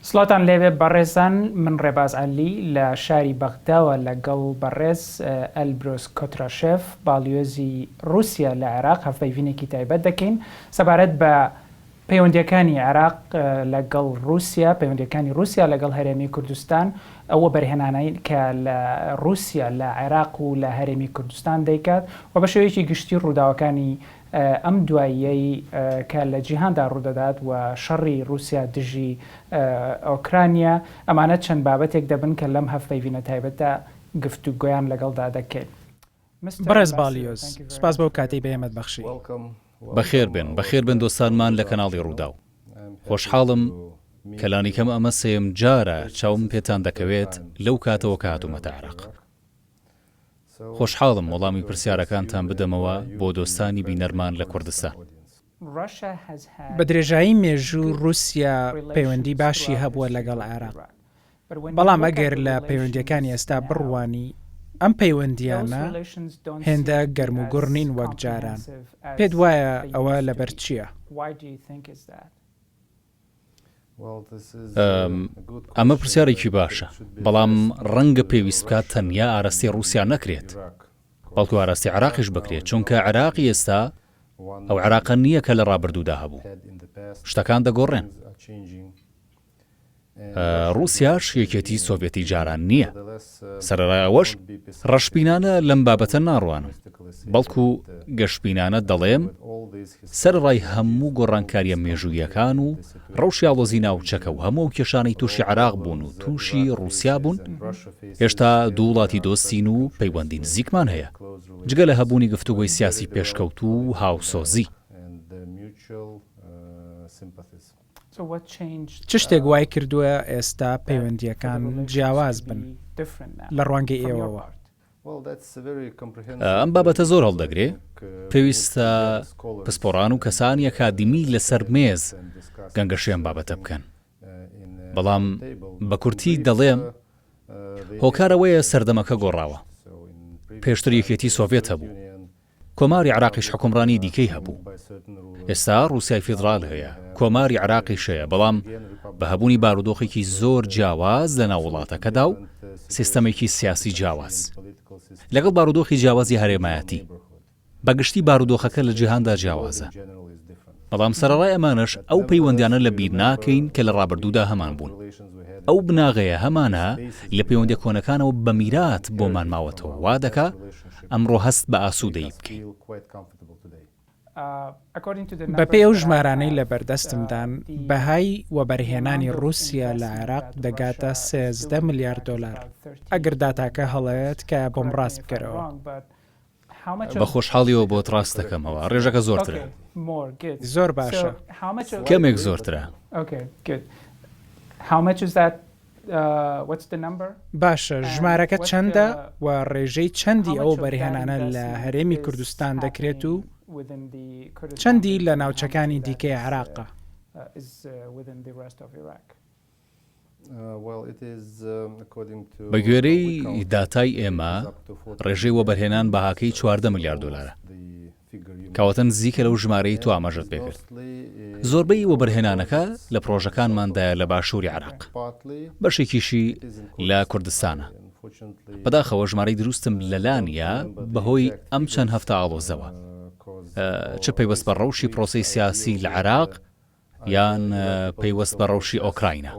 سڵاوتان لێبێ بەڕێزان من ڕێباز عەلی لە شاری بەغداوە لەگەڵ بەڕێز ئەلبرۆس کۆتراشێف باڵیۆزی ڕووسیا لە عێراق هەڤپەیڤینێکی تایبەت دەکەین سەبارەت بە پەیوەندییەکانی عێراق لەگەڵ ڕووسیا، پەیوەندییەکانی ڕووسیا لەگەڵ هەرێمی کوردستان، ئەو وەبەرهێنانەی کە لە ڕووسیا لە عێراق و لە هەرێمی کوردستان دەیکات و بە شێوەیەکی گشتی ڕووداوەکانی ئەم دواییەی کە لە جیهاندا ڕوودەدات و شەڕی ڕووسیا دژی ئۆکرانیا، ئەمانە چەند بابەتێک دەبن کە لەم هەڤپەیڤینە تایبەتە گفتوگۆیان لەگەڵدا دەکەین. بەڕێز باڵیۆز، سوپاس بۆ ئەو کاتەی بە ئێمەت بەخشی. بەخێربێن، بەخێربێن دۆستانمان لە کەناڵی ڕووداو. خۆشحاڵم کە لانیکەم ئەمە سێیەم جارە چاوم پێتان دەکەوێت لەو کاتەوە کە هاتوومەتە عێراق. خۆشحاڵم وەڵامی پرسیارەکانتان بدەمەوە بۆ دۆستانی بینەرمان لە کوردستان. بە درێژایی مێژوو ڕووسیا پەیوەندی باشی هەبووە لەگەڵ عێراق، بەڵام ئەگەر لە پەیوەندییەکانی ئێستا بڕوانی، ئەم پەیوەندییانە هێندە گەرموگوڕ نین وەک جاران، پێت وایە ئەوە لەبەر چییە؟ ئەمە پرسیارێکی باشە، بەڵام ڕەنگە پێویست بکات تەنیا ئاراستەی ڕووسیا نەکرێت، بەڵکو ئاراستەی عێراقیش بکرێت، چونکە عێراقی ئێستا ئەو عێراقە نییە کە لە ڕابردوودا هەبوو. شتەکان دەگۆڕێن. ڕووسیاش یەکێتی سۆڤێتی جاران نییە. سەرەڕای ئەوەش ڕەشبینانە لەم بابەتە ناڕوانم، بەڵکو گەشبینانە دەڵێم سەرەڕای هەموو گۆڕانکارییە مێژووییەکان و ڕەوشی ئاڵۆزی ناوچەکە و هەموو ئەو کێشانەی تووشی عێراق بوون و تووشی ڕووسیا بوون، هێشتا دوو وڵاتی دۆستین و پەیوەندی نزیکمان هەیە، جگە لە هەبوونی گفتوگۆی سیاسی پێشکەوتوو و هاوسۆزی. چ شتێک وای کردووە ئێستا پەیوەندییەکان جیاواز بن لە ڕوانگەی ئێوەوە؟ ئەم بابەتە زۆر هەڵدەگرێ، پێویستە پسپۆڕان و کەسانی ئەکادیمی لەسەر مێز گەنگەشەی ئەم بابەتە بکەن. بەڵام بە کورتی دەڵێم هۆکار ئەوەیە سەردەمەکە گۆڕاوە. پێشتر یەکێتی سۆڤێت هەبوو. کۆماری عێراقیش حوکمڕانی دیکەی هەبوو. ئێستا ڕووسیای فیدڕال هەیە، کۆماری عێراقیش هەیە، بەڵام بە هەبوونی بارودۆخێکی زۆر جیاواز لەناو وڵاتەکەدا و سیستەمێکی سیاسی جیاواز. لەگەڵ بارودۆخی جیاوازی هەرێمایەتی. بە گشتی بارودۆخەکە لە جیهاندا جیاوازە. بەڵام سەرەڕای ئەمانەش ئەو پەیوەندیانە لە بیر ناکەین کە لە ڕابردوودا هەمان بوون. ئەو بناغەیە هەمانە لە پەیوەندیە کۆنەکانەوە بە میرات بۆمان ماوەتەوە وا دەکا ئەمڕۆ هەست بە ئاسوودەیی بکەین. بەپێی ئەو ژمارانەی لەبەردەستمدان، بەهای وەبەرهێنانی ڕووسیا لە عێراق دەگاتە 13 ملیار دۆلار، ئەگەر داتاکە هەڵەیە تکایە بۆم ڕاست بکەرەوە. بە خۆشحاڵیەوە بۆت ڕاست دەکەمەوە، ڕێژەکە زۆرترە. زۆر باشە. کەمێک زۆرترە. باشە ژمارەکە چەندە و ڕێژەی چەندی ئەو وەبەرهێنانە لە هەرێمی کوردستان دەکرێت و چەندی لە ناوچەکانی دیکەی عێراقە؟ بە گوێرەی داتای ئێمە ڕێژەی وەبەرهێنان بەهاکەی 14 ملیار دۆلارە. کەواتە نزیکە لەو ژمارەی تۆ ئاماژەت پێکرد. زۆربەی وەبەرهێنانەکە لە پڕۆژەکانماندایە لە باشووری عێراق، بەشێکیشی لە کوردستانە. بەداخەوە ژمارەی دروستم لەلا نییە بەهۆی ئەم چەند هەفتە ئاڵۆزەوە، چ پەیوەست بە ڕەوشی پرۆسەی سیاسی لە عێراق، یان پەیوەست بە ڕەوشی ئۆکراینا.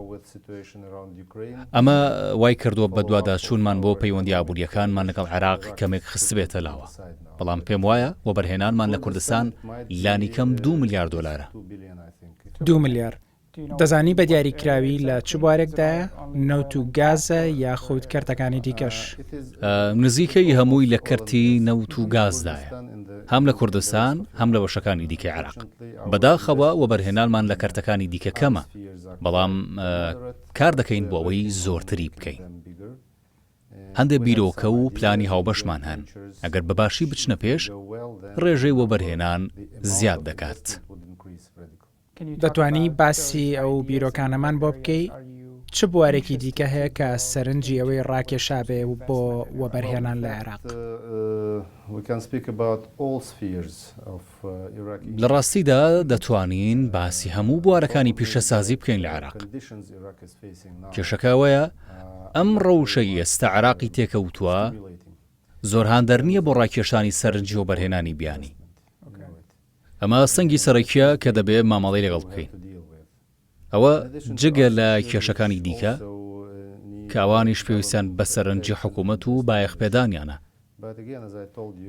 ئەمە وای کردووە بەدواداچوونمان بۆ پەیوەندی ئابوورییەکانمان لەگەڵ عێراق کەمێک خستبێتە لاوە، بەڵام پێم وایە وەبەرهێنانمان لە کوردستان لانیکەم دوو ملیار دۆلارە. دوو ملیار؟ دەزانی بە دیاریکراوی لە چ بوارێکدایە؟ نەوت و گازە یاخود کەرتەکانی دیکەش؟ نزیکەی هەمووی لە کەرتی نەوت و گازدایە، هەم لە کوردستان هەم لە بەشەکانی دیکەی عێراق. بەداخەوە وەبەرهێنانمان لە کەرتەکانی دیکە کەمە، بەڵام کار دەکەین بۆ ئەوەی زۆرتری بکەین. هەندێک بیرۆکە و پلانی هاوبەشمان هەن، ئەگەر بە باشی بچنە پێش، ڕێژەی وەبەرهێنان زیاد دەکات. دەتوانی باسی ئەو بیرۆکانەمان بۆ بکەی؟ چ بوارێکی دیکە هەیە کە سەرنجی ئێوەی ڕاکێشابێ بۆ وەبەرهێنان لە عێراق؟ لە ڕاستیدا دەتوانین باسی هەموو بوارەکانی پیشەسازی بکەین لە عێراق. کێشەکە ئەوەیە ئەم ڕەوشەی ئێستا عێراقی تێکەوتووە زۆر هاندەر نییە بۆ ڕاکێشانی سەرنجی وەبەرهێنانی بیانی. ئەمە ئاستەنگی سەرەکییە کە دەبێ مامەڵەی لەگەڵ بکەین. ئەوە جگە لە کێشەکانی دیکە کە ئەوانیش پێویستیان بە سەرنجی حکوومەت و بایەخپێدانیانە.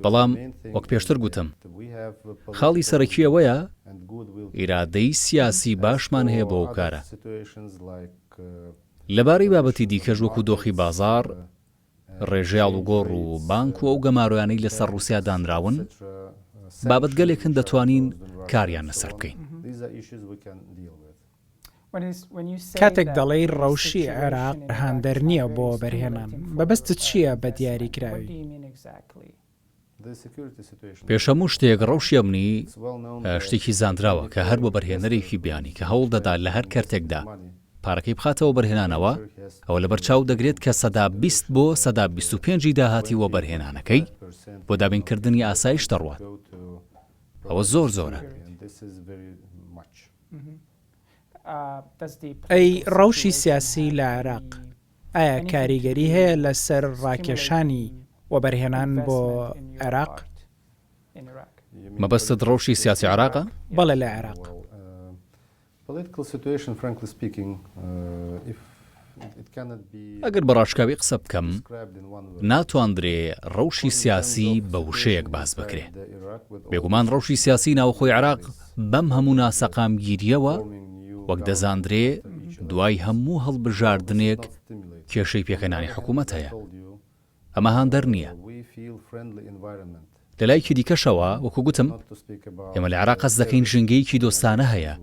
بەڵام وەک پێشتر گوتم، خاڵی سەرەکی ئەوەیە ئیرادەی سیاسی باشمان هەیە بۆ ئەو کارە. لەبارەی بابەتی دیکەش وەکو دۆخی بازاڕ، ڕێژەی ئاڵوگۆڕ و بانک و ئەو گەمارۆیانەی لەسەر ڕووسیا دانراون، بابەتگەلێکن دەتوانین کاریان لەسەر بکەین. کاتێک دەڵێی ڕەوشی عێراق هاندەر نییە بۆ وەبەرهێنان، مەبەستت چییە بە دیاریکراوی؟ پێش هەموو شتێک ڕەوشی ئەمنی شتێکی زاندراوە کە هەر وەبەرهێنەرێکی بیانی کە هەوڵ دەدات لە هەر کەرتێکدا پارەکەی بخاتە وەبەرهێنانەوە ئەوە لەبەرچاو دەگرێت کە 20% بۆ 25% ی داهاتی وەبەرهێنانەکەی بۆ دابینکردنی ئاسایش دەڕوات ئەوە زۆر زۆرە. ئەی ڕەوشی سیاسی لە عێراق ئایا کاریگەری هەیە لەسەر ڕاکێشانی وەبەرهێنان بۆ عێراق؟ مەبەستت ڕەوشی سیاسی عێراقە؟ بەڵێ لە عێراق. ئەگەر بە ڕاشکاوی قسە بکەم، ناتواندرێ ڕەوشی سیاسی بە وشەیەک باس بکرێ. بێگومان ڕەوشی سیاسی ناوخۆی عێراق بەم هەموو ناسەقامگیرییەوە، وەک دەزاندرێ دوای هەموو هەڵبژاردنێک کێشەی پێکهێنانی حکوومەت هەیە. ئەمە هاندەر نییە. لە لایەکی دیکەشەوە، وەکو گوتم، ئێمە لە عێراق هەست دەکەین ژینگەیەکی دۆستانە هەیە.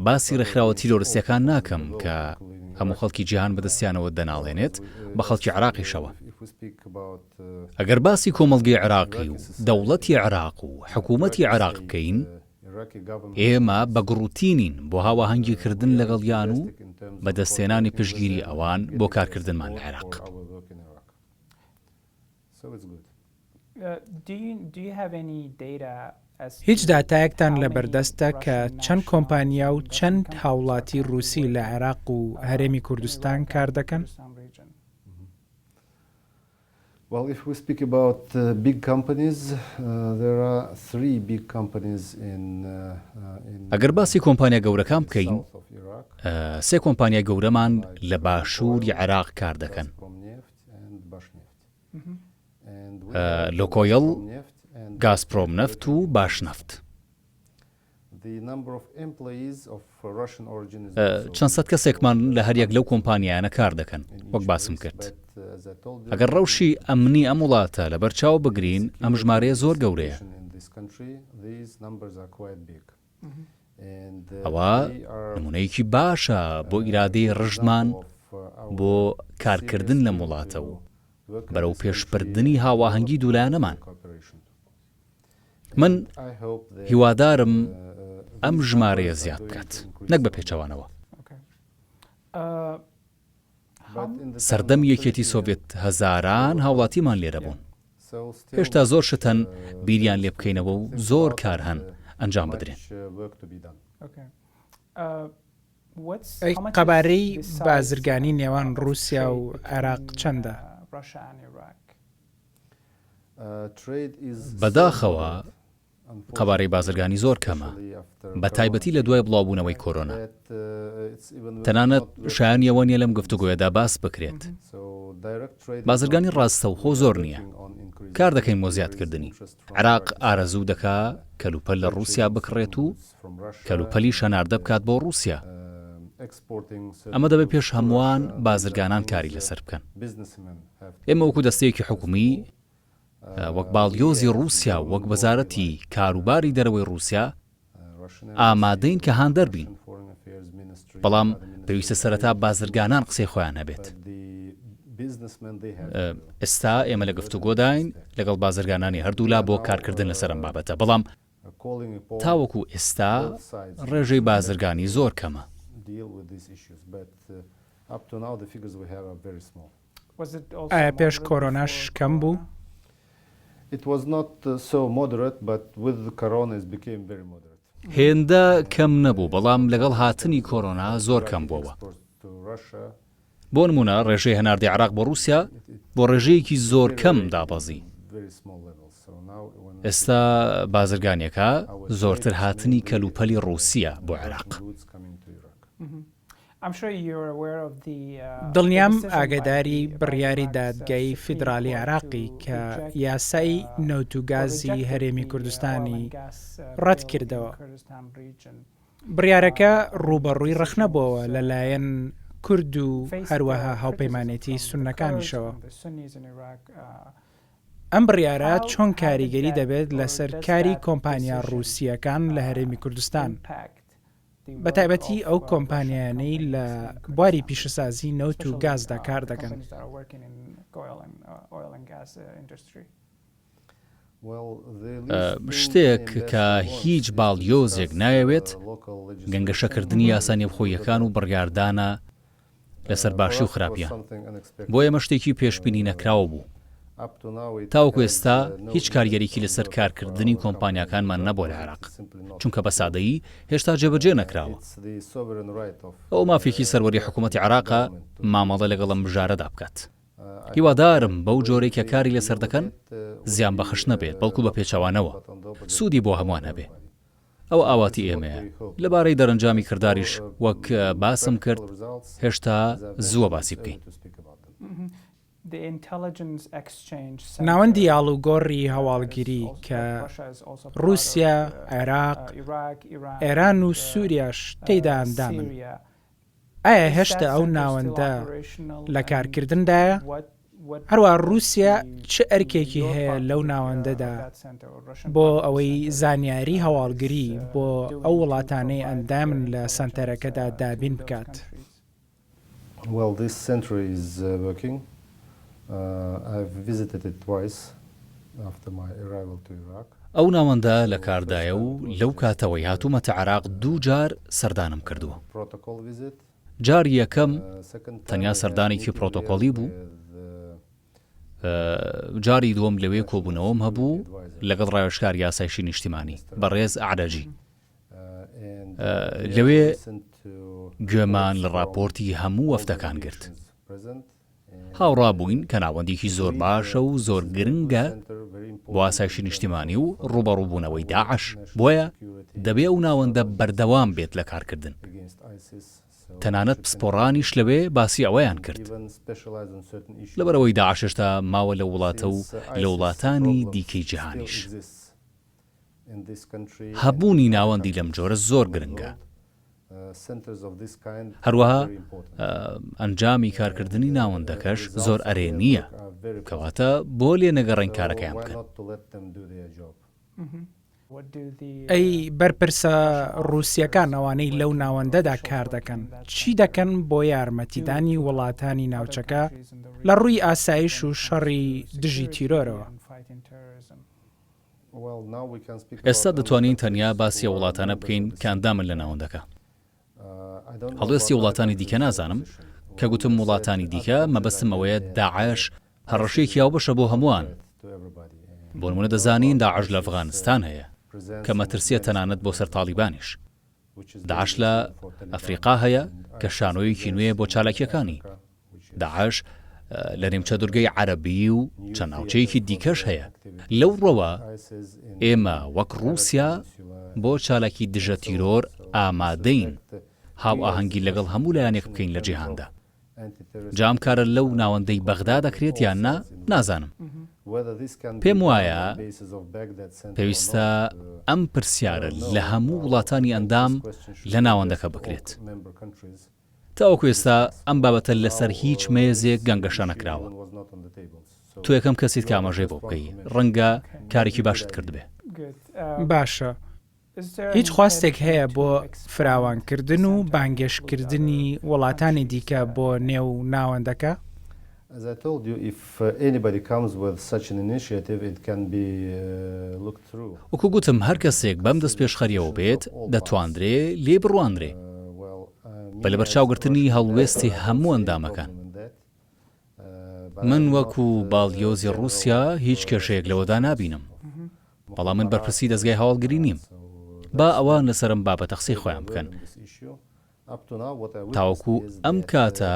باسی ڕێکخراوە تیرۆرستییەکان ناکەم کە هەموو خەڵکی جیهان بەدەستیانەوە دەناڵێنێت، بە خەڵکی عێراقیشەوە. ئەگەر باسی کۆمەڵگەی عێراقی و دەوڵەتی عێراق و حکوومەتی عێراق بکەین، ئێمە بە گوڕوتینین بۆ هاواهەنگیکردن لەگەڵیان و بەدەستهێنانی پشتگیری ئەوان بۆ کارکردنمان لە عێراق. هیچ داتایەکتان لەبەردەستە کە چەند کۆمپانیا و چەند هاوڵاتی ڕووسی لە عێراق و هەرێمی کوردستان کاردەکەن؟ Well, if we speak about big companies, there are three big companies in in ئەگەر باسی کۆمپانیا گەورەکان بکەین، سێ کۆمپانیای گەورەمان لە باشووری عێراق کار دەکەن، لۆکۆیڵ، گازپرۆم نەفت و باشنەفت. چەند سەد کەسێکمان لە هەریەک لەو کۆمپانیایانە کار دەکەن، وەک باسم کرد. ئەگەر ڕەوشی ئەمنی ئەم وڵاتە لەبەر چاو بگرین، ئەم ژمارەیە زۆر گەورەیە. ئەوە نموونەیەکی باشە بۆ ئیرادەی ڕژدمان بۆ کارکردن لەم وڵاتە و بەرەوپێشبردنی هاواهەنگی دوولایەنەمان. من هیوادارم ئەم ژمارەیە زیاد بکات نەک بە پێچەوانەوە. سەردەمی یەکێتی سۆڤێت هەزاران هاوڵاتیمان لێرە بوون. هێشتا زۆر شت هەن بیریان لێ بکەینەوە و زۆر کار هەن ئەنجام بدرێن. ئەی قەبارەی بازرگانی نێوان ڕووسیا و عێراق چەندە؟ بەداخەوە قەبارەی بازرگانی زۆر کەمە، بەتایبەتی لە دوای بڵاوبوونەوەی کۆرۆنا. تەنانەت شایانی ئەوە نییە لەم گفتوگۆیەدا باس بکرێت. بازرگانی ڕاستەوخۆ زۆر نییە. کار دەکەین بۆ زیادکردنی. عێراق ئارەزوو دەکا کەلوپەل لە ڕووسیا بکڕێت و کەلوپەلیش هەناردە بکات بۆ ڕووسیا. ئەمە دەبێ پێش هەمووان بازرگانان کاری لەسەر بکەن. ئێمە وەکو دەستەیەکی حکومی، وەک باڵیۆزی ڕووسیا و وەک وەزارەتی کاروباری دەرەوەی ڕووسیا ئامادەین کە هاندەر بین، بەڵام پێویستە سەرەتا بازرگانان قسەی خۆیان هەبێت. ئێستا ئێمە لە گفتوگۆداین لەگەڵ بازرگانانی هەردوولا بۆ کارکردن لەسەر ئەم بابەتە، بەڵام تاوەکو ئێستا ڕێژەی بازرگانی زۆر کەمە. ئایا پێش کۆرۆناش کەم بوو؟ هێندە کەم نەبوو، بەڵام لەگەڵ هاتنی کۆرۆنا زۆر کەم بووەوە. بۆ نموونە ڕێژەی هەناردەی عێراق بۆ ڕووسیا بۆ ڕێژەیەکی زۆر کەم دابەزی. ئێستا بازرگانییەکە زۆرتر هاتنی کەلوپەلی ڕووسییە بۆ عێراق. دڵنیام ئاگاداری بڕیاری دادگای فیدراڵی عێراقی کە یاسای نەوت و گازی هەرێمی کوردستانی ڕەتکردەوە. بڕیارەکە ڕووبەڕووی ڕەخنە بۆوە لەلایەن کورد و هەروەها هاوپەیمانێتی سوننەکانیشەوە. ئەم بڕیارە چۆن کاریگەری دەبێت لەسەر کاری کۆمپانیا ڕووسییەکان لە هەرێمی کوردستان؟ بەتایبەتی ئەو کۆمپانیایانەی لە بواری پیشەسازی نەوت و گازدا کار دەکەن. شتێک کە هیچ باڵیۆزێک نایەوێت گەنگەشەکردنی یاسا نێوخۆییەکان و بڕیاردانە لەسەر باشی و خراپیان. بۆ ئێمە شتێکی پێشبینی نەکراو بوو. تاوەکو ئێستا هیچ کاریگەریی لەسەر کارکردنی کۆمپانیاکانمان نەبووە لە عێراق، چونکە بە سادەیی هێشتا جێبەجێ نەکراوە. ئەوە مافێکی سەروەری حکوومەتی عێراقە مامەڵە لەگەڵ ئەم مژارەدا بکات. هیوادارم بەو جۆرەی کە کاری لەسەر دەکەن زیانبەخش نەبێت، بەڵکو بە پێچەوانەوە سوودی بۆ هەمووان هەبێ. ئەوە ئاواتی ئێمەیە. لەبارەی دەرەنجامی کرداریش وەک باسم کرد هێشتا زووە باسی بکەین. ناوەندی ئاڵوگۆڕی هەواڵگری کە ڕووسیا، عێراق، ئێران و سووریاش تێیدا ئەندامن، ئایا هێشتا ئەو ناوەندە لە کارکردندایە؟ هەروەها ڕووسیا چ ئەرکێکی هەیە لەو ناوەندەدا بۆ ئەوەی زانیاری هەواڵگری بۆ ئەو وڵاتانەی ئەندامن لە سەنتەرەکەدا دابین بکات؟ Well this center is working. I've visited it twice after my arrival to Iraq. ئەو ناوەندە لە کاردایە و لەو کاتەوەی هاتوومەتە عێراق دووجار سەردانم کردووە. جاری یەکەم تەنیا سەردانێکی پرۆتۆکۆڵی بوو، جاری دووەم لەوێ کۆبوونەوەم هەبوو لەگەڵ ڕاوێژکاری ئاسایشی نیشتیمانی بەڕێز ئەعرەجی. لەوێ گوێمان لە ڕاپۆرتی هەموو وەفدەکان گرت. هاوڕا بووین کە ناوەندێکی زۆر باشە و زۆر گرنگە بۆ ئاسایشی نیشتیمانی و ڕووبەڕووبوونەوەی داعش، بۆیە دەبێ ئەو ناوەندە بەردەوام بێت لە کارکردن. تەنانەت پسپۆڕانیش لەوێ باسی ئەوەیان کرد. لەبەرئەوەی داعش هێشتا ماوە لەو وڵاتە و لە وڵاتانی دیکەی جیهانیش. هەبوونی ناوەندی لەم جۆرە زۆر گرنگە. هەروەها ئەنجامی کارکردنی ناوەندەکەش زۆر ئەرێنییە، کەواتە بۆ لێنەگەڕێین کارەکەیان بکەن. ئەی بەرپرسە ڕووسییەکان ئەوانەی لەو ناوەندەدا کار دەکەن چی دەکەن بۆ یارمەتیدانی وڵاتانی ناوچەکە لە ڕووی ئاسایش و شەڕی دژی تیرۆرەوە؟ ئێستا دەتوانین تەنیا باسی ئەو وڵاتانە بکەین کە ئەندامن لە ناوەندەکە. هەڵوێستی وڵاتانی دیکە نازانم. کە گوتم وڵاتانی دیکە، مەبەستم ئەوەیە داعش هەڕەشەیەکی هاوبەشە بۆ هەمووان. بۆ نموونە دەزانین داعش لە ئەفغانستان هەیە، کە مەترسییە تەنانەت بۆ سەر تاڵیبانیش. داعش لە ئەفریقا هەیە کە شانۆیەکی نوێیە بۆ چالاکییەکانی. داعش لە نیمچە دورگەی عەرەبی و چەند ناوچەیەکی دیکەش هەیە. لەو ڕووەوە ئێمە وەک ڕووسیا بۆ چالاکی دژە تیرۆر ئامادەین هاوئاهەنگی لەگەڵ هەموو لایەنێک بکەین لە جیهاندا. جا ئەم کارە لەو ناوەندەی بەغدا دەکرێت یان نا نازانم. پێم وایە پێویستە ئەم پرسیارە لە هەموو وڵاتانی ئەندام لە ناوەندەکە بکرێت. تاوەکو ئێستا ئەم بابەتە لەسەر هیچ مێزێک گەنگەشە نەکراوە. تۆ یەکەم کەسیت کە ئاماژەی بۆ بکەی. ڕەنگە کارێکی باشت کردبێ. باشە. هیچ خواستێک هەیە بۆ فراوانکردن و بانگێشتکردنی وڵاتانی دیکە بۆ نێو ناوەندەکە؟ وەکو گوتم هەر کەسێک بەم دەستپێشخەرییەوە بێت دەتواندرێ لێی بڕوانرێ. بە لەبەرچاوگرتنی هەڵوێستی هەموو ئەندامەکان. من وەکو باڵیۆزی ڕووسیا هیچ کێشەیەک لەوەدا نابینم، بەڵام من بەرپرسی دەزگای هەواڵگری نیم. با ئەوان لەسەر ئەم بابەتە قسەی خۆیان بکەن. تاوەکو ئەم کاتە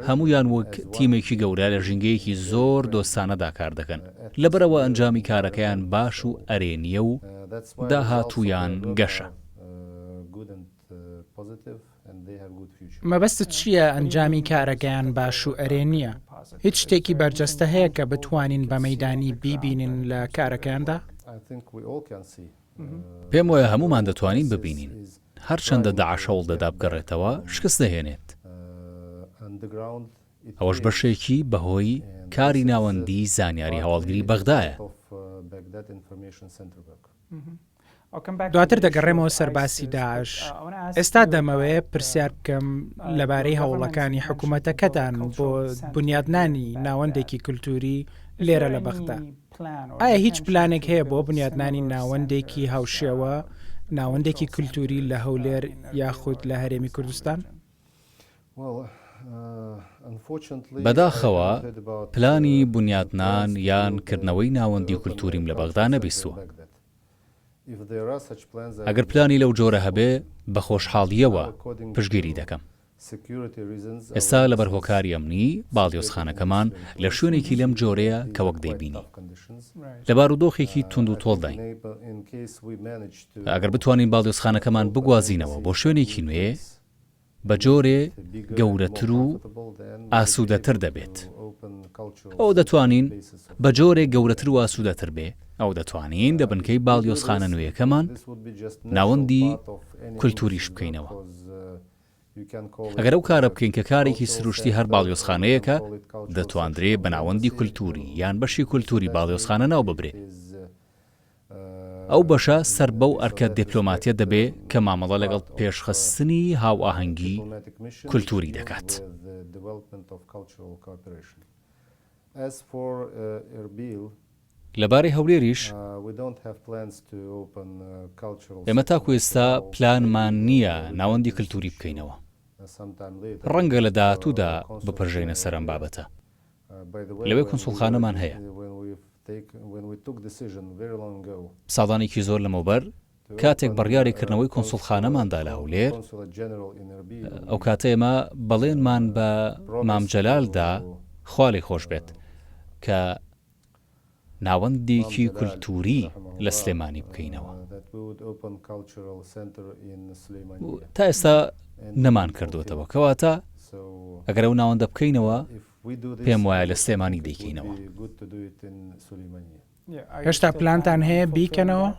هەموویان وەک تیمێکی گەورە لە ژینگەیەکی زۆر دۆستانەدا کار دەکەن، لەبەرئەوە ئەنجامی کارەکەیان باش و ئەرێنییە و داهاتوویان گەشە. مەبەستت چییە ئەنجامی کارەکەیان باش و ئەرێنییە؟ هیچ شتێکی بەرجەستە هەیە کە بتوانین بە مەیدانی بیبینین لە کارەکەیاندا؟ پێم وایە هەموومان دەتوانین ببینین. هەرچەندە داعش هەوڵ دەدا بگەڕێتەوە، شکست دەهێنێت. ئەوەش بەشێکی بەهۆی کاری ناوەندی زانیاری هەواڵگری بەغدایە. دواتر دەگەڕێمەوە سەر باسی داعش. ئێستا دەمەوێ پرسیار بکەم لەبارەی هەوڵەکانی حکوومەتەکەتان بۆ بنیادنانی ناوەندێکی کولتووری لێرە لە بەغدا. ئایا هیچ پلانێک هەیە بۆ بنیادنانی ناوەندێکی هاوشێوە، ناوەندێکی کولتووری لە هەولێر یاخود لە هەرێمی کوردستان؟ بەداخەوە پلانی بنیادنان یان کردنەوەی ناوەندی کولتووریم لە بەغدا نەبیستووە. ئەگەر پلانی لەو جۆرە هەبێ بە خۆشحاڵییەوە پشتگیری دەکەم. ئێستا لەبەر هۆکاری ئەمنی باڵیۆزخانەکەمان لە شوێنێکی لەم جۆرەیە کە وەک دەیبینی لە بارودۆخێکی توند و تۆڵداین. ئەگەر بتوانین باڵیۆزخانەکەمان بگوازینەوە بۆ شوێنێکی نوێ، بە جۆرێ گەورەتر و ئاسوودەتر دەبێت. ئەوە دەتوانین بە جۆرێک گەورەتر و ئاسوودەتر بێ، ئەوە دەتوانین لە بنکەی باڵیۆزخانە نوێیەکەمان ناوەندی کولتووریش بکەینەوە. ئەگەر ئەو کارە بکەین کە کارێکی سروشتی هەر باڵیۆزخانەیەکە، دەتواندرێ بە ناوەندی کولتووری یان بەشی کولتووری باڵیۆزخانە ناو ببرێ. ئەو بەشە سەر بەو ئەرکە دیپلۆماتیە دەبێ کە مامەڵە لەگەڵ پێشخستنی هاوئاهەنگی کولتووری دەکات. لەبارەی هەولێریش، ئێمە تاکو ئێستا پلانمان نییە ناوەندی کلتوری بکەینەوە. ڕەنگە لە داهاتوودا بپرژێینە سەر ئەم بابەتە. لەوێ کونسوڵخانەمان هەیە. ساڵانێکی زۆر لەمەوبەر کاتێک بڕیاری کردنەوەی کونسوڵخانەمان دا لە هەولێر، ئەو کاتە ئێمە بەڵێنمان بە مام جەلال دا، خوا لێی خۆش بێت، کە ناوەندێکی کولتووری لە سلێمانی بکەینەوە. تا ئێستا نەمانکردووەتەوە، کەواتە ئەگەر ئەو ناوەندە بکەینەوە، پێم وایە لە سلێمانی دەیکەینەوە. هێشتا پلانتان هەیە بیکەنەوە؟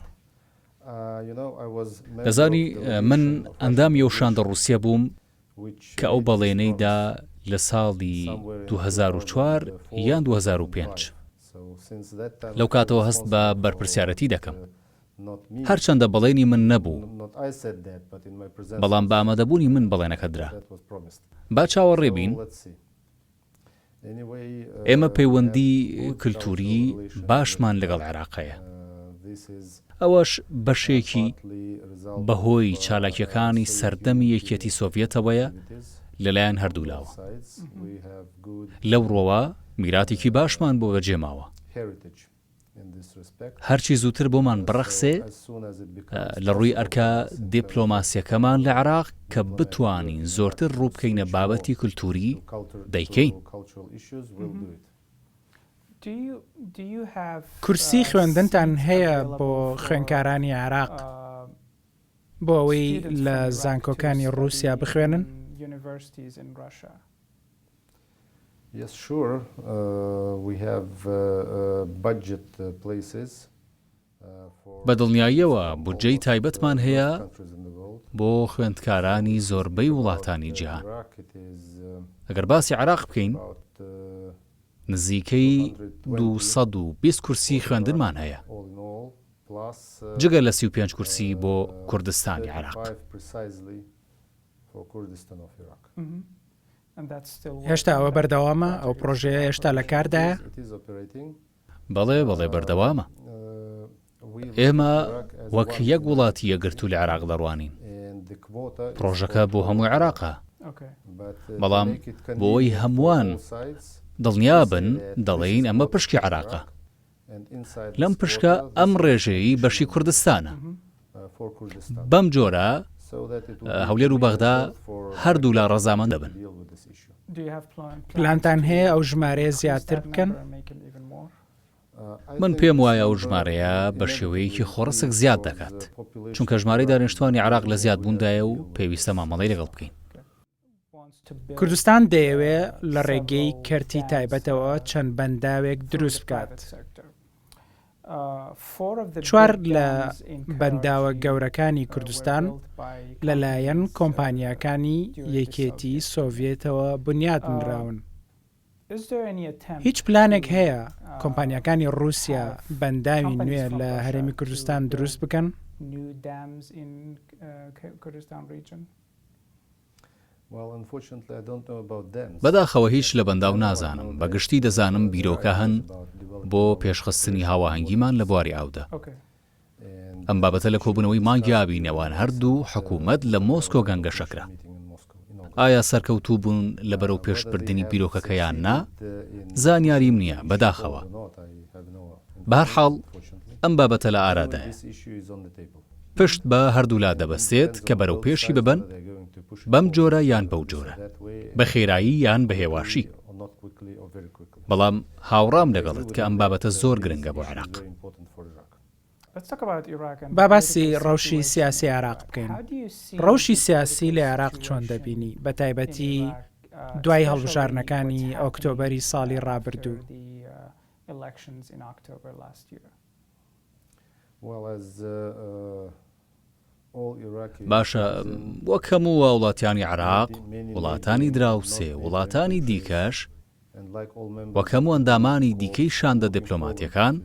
دەزانی من ئەندامی ئەو شاندە ڕووسیە بووم کە ئەو بەڵێنەی دا لە ساڵی 2004 یان 2005. لەو کاتەوە هەست بە بەرپرسیارەتی دەکەم. هەرچەندە بەڵێنی من نەبوو، بەڵام بە ئامادەبوونی من بەڵێنەکە درا. با چاوەڕێ بین. ئێمە پەیوەندی کلتوری باشمان لەگەڵ عێراق هەیە، ئەوەش بەشێکی بەهۆی چالاکییەکانی سەردەمی یەکێتی سۆڤیەتەوەیە لەلایەن هەردوولاوە. لەو ڕووەوە میراتێکی باشمان بۆ بەجێماوە. هەرچی زووتر بۆمان بڕەخسێ لە ڕووی ئەرکە دیپلۆماسییەکەمان لە عێراق کە بتوانین زۆرتر ڕوو بکەینە بابەتی کولتووری، دەیکەین. کورسی خوێندنتان هەیە بۆ خوێندکارانی عێراق بۆ ئەوەی لە زانکۆکانی ڕووسیا بخوێنن؟ Yes sure we have budget places for بە دڵنیاییەوە بودجەی تایبەتمان هەیە بۆ خوێندکارانی زۆربەی وڵاتانی جیهان. ئەگەر باسی عێراق بکەین نزیکەی 220 کورسی خوێندنمان هەیە جگە لە 35 کورسی بۆ کوردستانی عێراق. هێشتا ئەوە بەردەوامە؟ ئەو پڕۆژەیە هێشتا لە کاردایە؟ بەڵێ بەڵێ بەردەوامە. ئێمە وەک یەک وڵاتی یەکگرتوو لە عێراق دەڕوانین. پڕۆژەکە بۆ هەموو عێراقە، بەڵام بۆ ئەوەی هەمووان دڵنیابن دەڵێین ئەمە پشکی عێراقە. لەم پشکە ئەم ڕێژەیەی بەشی کوردستانە. بەم جۆرە هەولێر و بەغدا هەردوولا ڕەزامەند دەبن. پلانتان هەیە ئەو ژمارەیە زیاتر بکەن؟ من پێم وایە ئەو ژمارەیە بە شێوەیەکی خۆڕسک زیاد دەکات، چونکە ژمارەی دانیشتوانی عێراق لە زیادبووندایە و پێویستە مامەڵەی لەگەڵ بکەین. کوردستان دەیەوێ لە ڕێگەی کەرتی تایبەتەوە چەند بەنداوێک دروست بکات. چوار لە بەنداوە گەورەکانی کوردستان لەلایەن کۆمپانیاکانی یەکێتی سۆڤیەتەوە بنیات نراون. هیچ پلانێک هەیە کۆمپانیاکانی ڕووسیا بەنداوی نوێ لە هەرێمی کوردستان دروست بکەن؟ بەداخەوە هیچ لە بەنداو نازانم، بە گشتی دەزانم بیرۆکە هەن بۆ پێشخستنی هاواهەنگیمان لە بواری ئاودا. ئەم بابەتە لە کۆبوونەوەی مانگی ئابی نێوان هەردوو حکوومەت لە مۆسکۆ گەنگەشە کرا. ئایا سەرکەوتوو بوون لە بەرەوپێشبردنی بیرۆکەکە یان نا، زانیاریم نییە، بەداخەوە. بەهەرحاڵ ئەم بابەتە لە ئارادایە. پشت بە هەردوولا دەبەستێت کە بەرەوپێشی ببەن، بەم جۆرە یان بەو جۆرە، بە خێرایی یان بە هێواشی. بەڵام هاوڕام لەگەڵت کە ئەم بابەتە زۆر گرنگە بۆ عێراق. با باسی ڕەوشی سیاسی عێراق بکەین. ڕەوشی سیاسی لە عێراق چۆن دەبینی، بەتایبەتی دوای هەڵبژاردنەکانی ئۆکتۆبەری ساڵی ڕابردوو؟ باشە وەک هەموو هاوڵاتیانی عێراق، وڵاتانی دراوسێ، وڵاتانی دیکەش، وەک هەموو ئەندامانی دیکەی شاندە دیپلۆماتییەکان،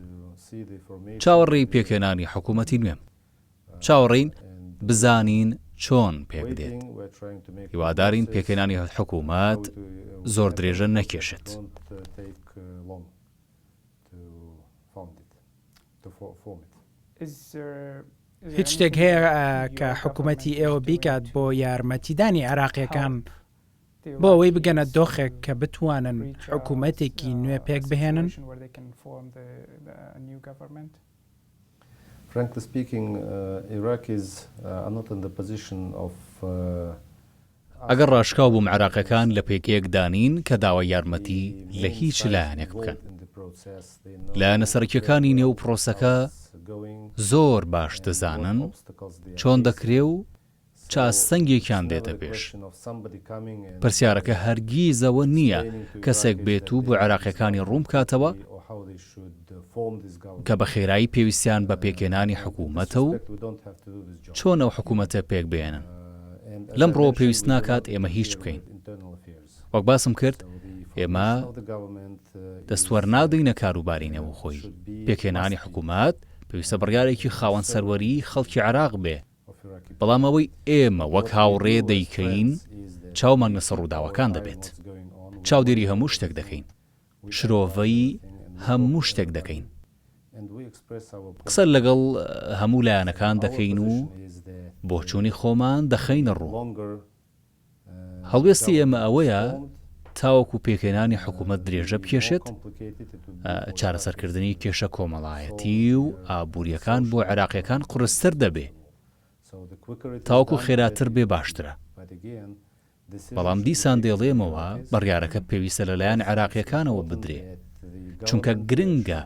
چاوەڕێی پێکهێنانی حکوومەتی نوێم. چاوەڕێین بزانین چۆن پێکدێت. هیوادارین پێکهێنانی حکوومەت زۆر درێژە نەکێشێت. هیچ شتێک هەیە کە حکوومەتی ئێوە بیکات بۆ یارمەتیدانی عێراقییەکان بۆ ئەوەی بگەنە دۆخێک کە بتوانن حکوومەتێکی نوێ پێک بهێنن؟ ئەگەر ڕاشکاو بووم عێراقیەکان لە پێگەیەکدا نین کە داوای یارمەتی لە هیچ لایەنێک بکەن. لایەنە سەرەکیەکانی نێو پرۆسەکە زۆر باش دەزانن چۆن دەکرێ و چ ئاستەنگێکیان دێتە پێش. پرسیارەکە هەرگیز ئەوە نییە کەسێک بێت و بۆ عێراقیەکانی ڕوون بکاتەوە کە بە خێرایی پێویستیان بە پێکهێنانی حکوومەتە و چۆن ئەو حکوومەتە پێکبهێنن. لەم ڕووەوە پێویست ناکات ئێمە هیچ بکەین. وەک باسم کرد ئێمە دەستوەرنادەینە کاروباری نێوخۆیی. پێکهێنانی حکوومەت پێویستە بڕیارێکی خاوەن سەروەریی خەڵکی عێراق بێ. بەڵام ئەوەی ئێمە وەک هاوڕێ دەیکەین چاومان لەسەر ڕووداوەکان دەبێت. چاودێری هەموو شتێک دەکەین. شرۆڤەی هەموو شتێک دەکەین. قسە لەگەڵ هەموو لایەنەکان دەکەین و بۆچوونی خۆمان دەخەینە ڕوو. هەڵوێستی ئێمە ئەوەیە تاوەکو پێکهێنانی حکوومەت درێژە بکێشێت، چارەسەرکردنی کێشە کۆمەڵایەتی و ئابوورییەکان بۆ عێراقییەکان قورستر دەبێ. تاوەکو خێراتر بێ باشترە. بەڵام دیسان دەیڵێمەوە بڕیارەکە پێویستە لەلایەن عێراقییەکانەوە بدرێ، چونکە گرنگە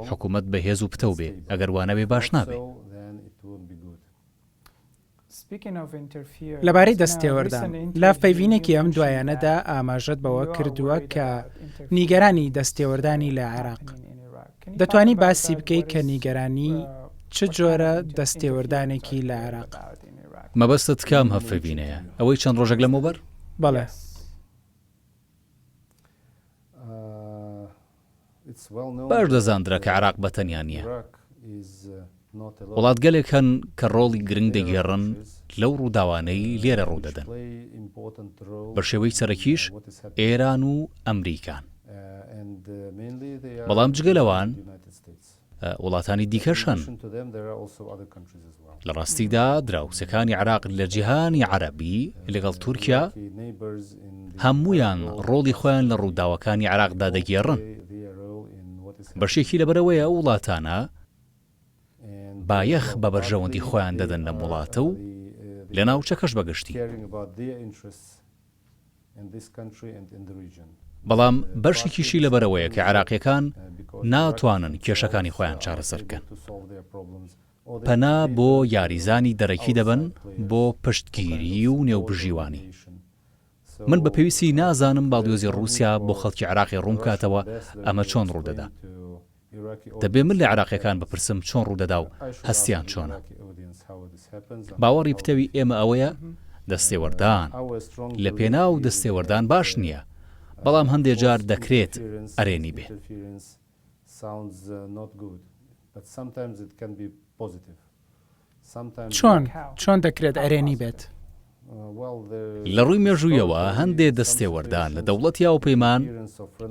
حکوومەت بەهێز و پتەو بێ، ئەگەر وا نەبێ باش نابێ. لەبارەی دەستتێوەردان، لە هەڤپەیڤینێکی ئەم دوایانەدا ئاماژەت بەوە کردووە کە نیگەرانی دەستتێوەردانی لە عێراق. دەتوانی باسی بکەی کە نیگەرانی چ جۆرە دەستتێوەردانێکی لە عێراق؟ مەبەستت کام هەڤپەیڤینەیە؟ ئەوەی چەند ڕۆژێک لەمەوبەر؟ بەڵێ. باش دەزاندرا کە عێراق بە تەنیا نییە. وڵاتگەلێک هەن کە ڕۆڵی گرنگ دەگێڕن لەو ڕووداوانەی لێرە ڕوودەدەن. بە شێوەی سەرەکیش ئێران و ئەمریکان. بەڵام جگە لەوان. وڵاتانی دیکەش هەن. لە ڕاستیدا دراوسێکانی عێراق لە جیهانی عەرەبی لەگەڵ تورکیا هەموویان ڕۆڵی خۆیان لە ڕووداوەکانی عێراقدا دەگێڕن. بەشێکی لەبەرئەوەیە ئەو وڵاتانە بایەخ بە بەرژەوەندی خۆیان دەدەن لەم وڵاتە و لە ناوچەکەش بە گشتی. بەڵام بەشێکیشی لەبەرئەوەیە کە عێراقییەکان ناتوانن کێشەکانی خۆیان چارەسەر بکەن، پەنا بۆ یاریزانی دەرەکی دەبەن بۆ پشتگیری و نێوبژیوانی. من بە پێویستی نازانم باڵیۆزی ڕووسیا بۆ خەڵکی عێراقی ڕوونبکاتەوە ئەمە چۆن ڕوودەدا. دەبێ من لە عێراقییەکان بپرسم چۆن ڕوودەدا و هەستیان چۆنە. باوەڕی پتەوی ئێمە ئەوەیە دەستێوەردان لە پێناو دەستێوەردان باش نییە، بەڵام هەندێ جار دەکرێت ئەرێنی بێ. چۆن؟ چۆن دەکرێت ئەرێنی بێت؟ لە ڕووی مێژوویەوە هەندێ دەستێوەردان لە دەوڵەتی هاوپەیمان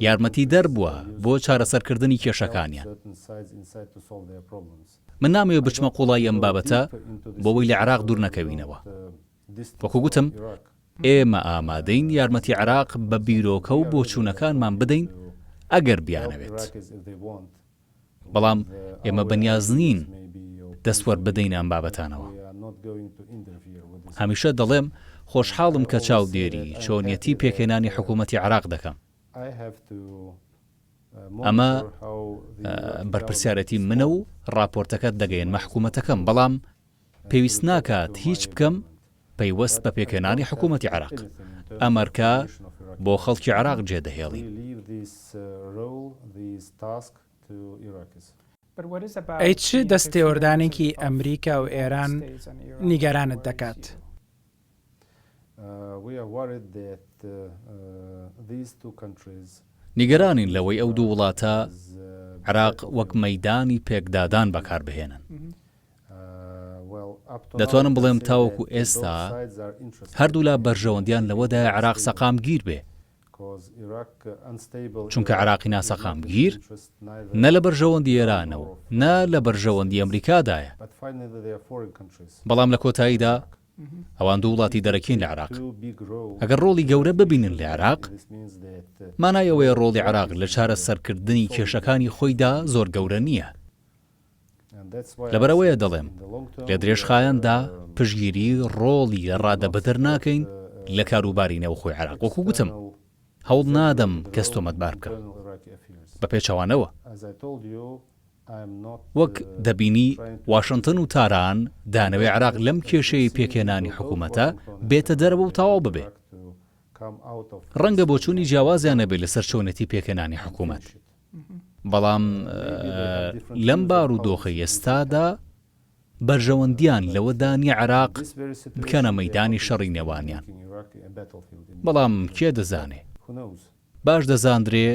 یارمەتیدەر بووە بۆ چارەسەرکردنی کێشەکانیان. من نامەوێ بچمە قوڵایی ئەم بابەتە بۆ ئەوەی لە عێراق دوور نەکەوینەوە. وەکو گوتم ئێمە ئامادەین یارمەتی عێراق بە بیرۆکە و بۆچوونەکانمان بدەین ئەگەر بیانەوێت. بەڵام ئێمە بەنیاز نین دەستوەربدەینە ئەم بابەتانەوە. هەمیشە دەڵێم خۆشحاڵم کە چاودێری چۆنیەتی پێکهێنانی حکوومەتی عێراق دەکەم. ئەمە بەرپرسیارێتی منە و ڕاپۆرتەکە دەگەیەنمە حکوومەتەکەم، بەڵام پێویست ناکات هیچ بکەم پەیوەست بە پێکهێنانی حکوومەتی عێراق. ئەم ئەرکە بۆ خەڵکی عێراق جێدەهێڵین. ئەی چ دەستێوەردانێکی ئەمریکا و ئێران نیگەرانت دەکات؟ نیگەرانین لەوەی ئەو دوو وڵاتە عێراق وەک مەیدانی پێکدادان بەکاربهێنن. دەتوانم بڵێم تاوەکو ئێستا هەردوولا بەرژەوەندیان لەوەدایە عێراق سەقامگیر بێ، چونکە عێراقی ناسەقامگیر نە لە بەرژەوەندی ئێرانە و نە لە بەرژەوەندی ئەمریکادایە. بەڵام لە کۆتاییدا ئەوان دوو وڵاتی دەرەکین لە عێراق. ئەگەر ڕۆڵی گەورە ببینن لە عێراق، مانای ئەوەیە ڕۆڵی عێراق لە چارەسەرکردنی کێشەکانی خۆیدا زۆر گەورە نییە. لەبەرئەوەیە دەڵێم لە درێژخایەندا پشتگیری ڕۆڵی لە ڕادەبەدەر ناکەین لە کاروباری نێوخۆی عێراق، وەکو گوتم هەوڵ نادەم کەس تۆمەتبار بکەم، بە پێچەوانەوە وەک دەبینی واشنتن و تاران دەیانەوێ عێراق لەم کێشەی پێکهێنانی حکوومەتە بێتە دەرەوە و تەواو ببێ. ڕەنگە بۆچوونی جیاوازیان هەبێ لەسەر چۆنێتی پێکهێنانی حکوومەت. بەڵام لەم بارودۆخەی ئێستادا بەرژەوەندیان لەوەدا نیە عێراق بکەنە مەیدانی شەڕی نێوانیان. بەڵام کێ دەزانێ؟ باش دەزاندرێ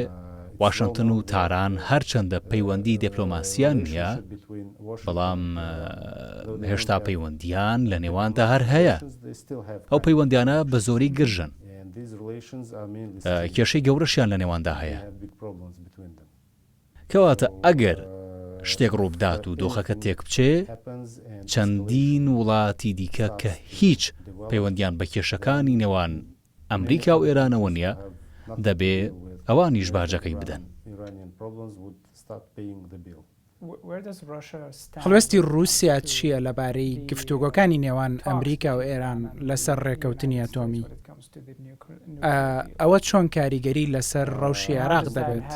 واشنتن و تاران هەرچەندە پەیوەندی دێپلۆماسیان نیە، بەڵام هێشتا پەیوەندیان لە نێواندا هەر هەیە. ئەو پەیوەندیانە بە زۆری گرژن. کێشەی گەورەشیان لە نێواندا هەیە. کەواتە ئەگەر شتێک ڕووبدات و دۆخەکە تێکبچێ، چەندین وڵاتی دیکە کە هیچ پەیوەندیان بە کێشەکانی نێوان ئەمریکا و ئێرانەوە نییە، دەبێ ئەوانیش باجەکەی بدەن. هەڵوێستی ڕووسیا چییە لەبارەی گفتوگۆکانی نێوان ئەمریکا و ئێران لەسەر ڕێککەوتنی ئەتۆمی؟ ئەوە چۆن کاریگەری لەسەر ڕەوشی عێراق دەبێت؟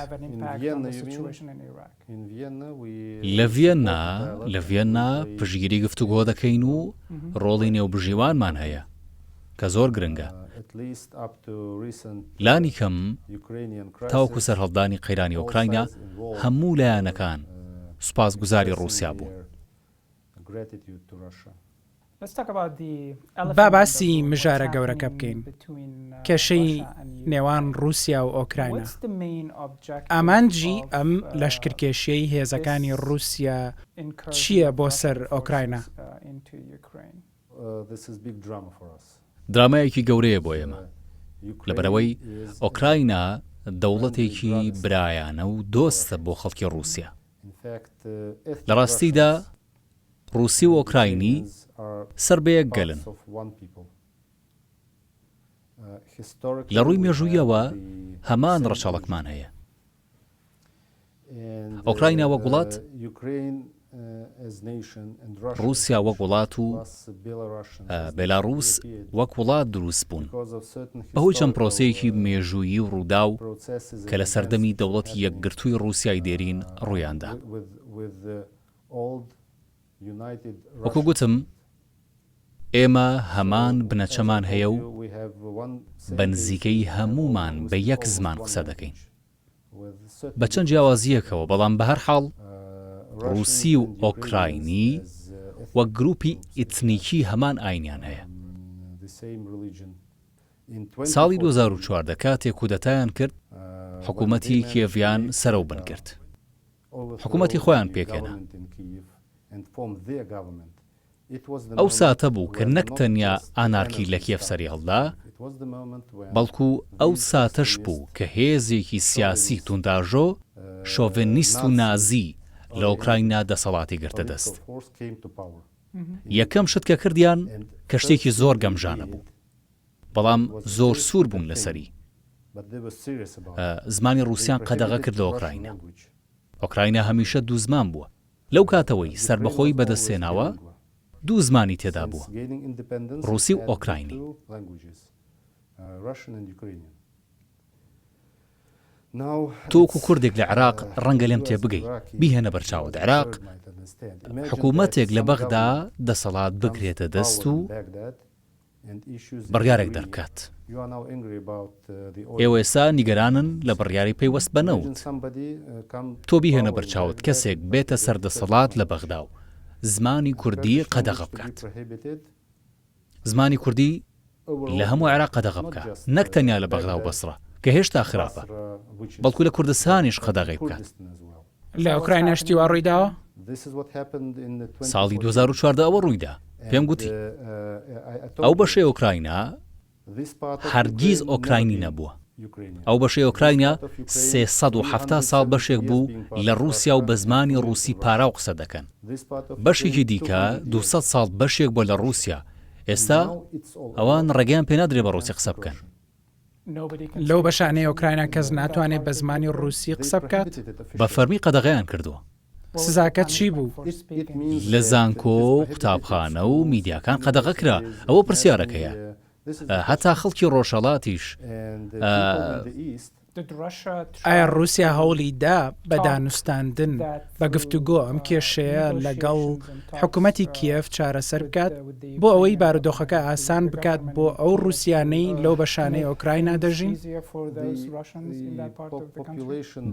لە ڤیەننا لە ڤیەننا پشتگیری گفتوگۆ دەکەین و ڕۆڵی نێوبژیوانمان هەیە کە زۆر گرنگە. لانی کەم تاوەکو سەرهەڵدانی قەیرانی ئۆکراینا هەموو لایەنەکان سوپاسگوزاری ڕووسیا بوون. با باسی مژارە گەورەکە بکەین، کێشەی نێوان ڕووسیا و ئۆکراینا. ئامانجی ئەم لەشکرکێشیەی هێزەکانی ڕووسیا چییە بۆ سەر ئۆکراینا؟ درامایەکی گەورەیە بۆ ئێمە، لەبەرئەوەی ئۆکراینا دەوڵەتێکی برایانە و دۆستە بۆ خەڵکی ڕووسیا. لە ڕاستیدا ڕووسی و ئۆکراینی سەر بە یەک گەلن. لە ڕووی مێژوویەوە هەمان ڕەچەڵەکمان هەیە. ئۆکراینا وەک وڵات، ڕووسیا وەک وڵات و بێلاڕووس وەک وڵات دروست بوون بەهۆی چەند پرۆسەیەکی مێژوویی و ڕووداو کە لە سەردەمی دەوڵەتی یەکگرتووی ڕووسیای دێرین ڕوویاندا. وەکو گوتم ئێمە هەمان بنەچەمان هەیە و بە نزیکەیی هەموومان بە یەک زمان قسە دەکەین. بە چەند جیاوازییەکەوە، بەڵام بەهەرحاڵ ڕووسی و ئۆکراینی وەک گرووپی ئیتنیکی هەمان ئاینیان هەیە. ساڵی 2014 کاتێک کودەتایان کرد، حکوومەتی کیێڤیان سەرەوبن کرد. حکوومەتی خۆیان پێکهێنا. ئەو ساتە بوو کە نەک تەنیا ئانارکی لە کیێڤ سەریهەڵدا، بەڵکو ئەو ساتەش بوو کە هێزێکی سیاسی توندئاژۆ، شۆڤێنیست و نازی لە ئۆکراینا دەسەڵاتی گرتە دەست. یەکەم شت کە کردیان کە شتێکی زۆر گەمژانە بوو، بەڵام زۆر سوور بوون لەسەری، زمانی ڕووسیان قەدەغە کرد لە ئۆکراینا. ئۆکراینا هەمیشە دووزمان بووە. لەو کاتەوەی سەربەخۆیی بەدەستهێناوە، دوو زمانی تێدا بووە، ڕووسی و ئۆکراینی. تۆ وەکو کوردێک لە عێراق ڕەنگە لێم تێبگەی، بیهێنە بەرچاوت عێراق حکوومەتێک لە بەغدا دەسەڵات بگرێتە دەست و بڕیارێک دەربکات. ئێوە ئێستا نیگەرانن لە بڕیاری پەیوەست بە نەوت. تۆ بیهێنە بەرچاوت کەسێک بێتە سەر دەسەڵات لە بەغدا و زمانی کوردی قەدەغە بکات. زمانی کوردی لە هەموو عێراق قەدەغە بکا، نەک تەنیا لە بەغدا و بەسڕە کە هێشتا خراپە، بەڵکو لە کوردستانیش قەدەغەی بکات. لە ئۆکراینا شتی وا ڕوویداوە؟ ساڵی 2014 ئەوە ڕوویدا، پێم گوتی ئەو بەشەی ئۆکراینا هەرگیز ئۆکراینی نەبووە. ئەو بەشەی ئۆکراینا 370 ساڵ بەشێک بوو لە ڕووسیا و بە زمانی ڕووسی پاراو قسە دەکەن. بەشێکی دیکە 200 ساڵ بەشێک بووە لە ڕووسیا، ئێستا ئەوان ڕێگەیان پێنادرێ بە ڕووسی قسە بکەن. لەو بەشانەی ئۆکراینا کەس ناتوانێت بە زمانی ڕووسی قسە بکات؟ بە فەرمی قەدەغەیان کردووە. سزاکە چی بوو؟ لە زانکۆ و قوتابخانە و میدیاکان قەدەغە کرا، ئەوە پرسیارەکەیە. هەتا خەڵکی ڕۆژهەڵاتیش. ئایا ڕووسیا هەوڵی دا بە دانوستاندن، بە گفتوگۆ ئەم کێشەیە لەگەڵ حکومەتی کیێڤ چارەسەر بکات بۆ ئەوەی بارودۆخەکە ئاسان بکات بۆ ئەو ڕووسیانەی لەو بەشانەی ئۆکراینا دەژین؟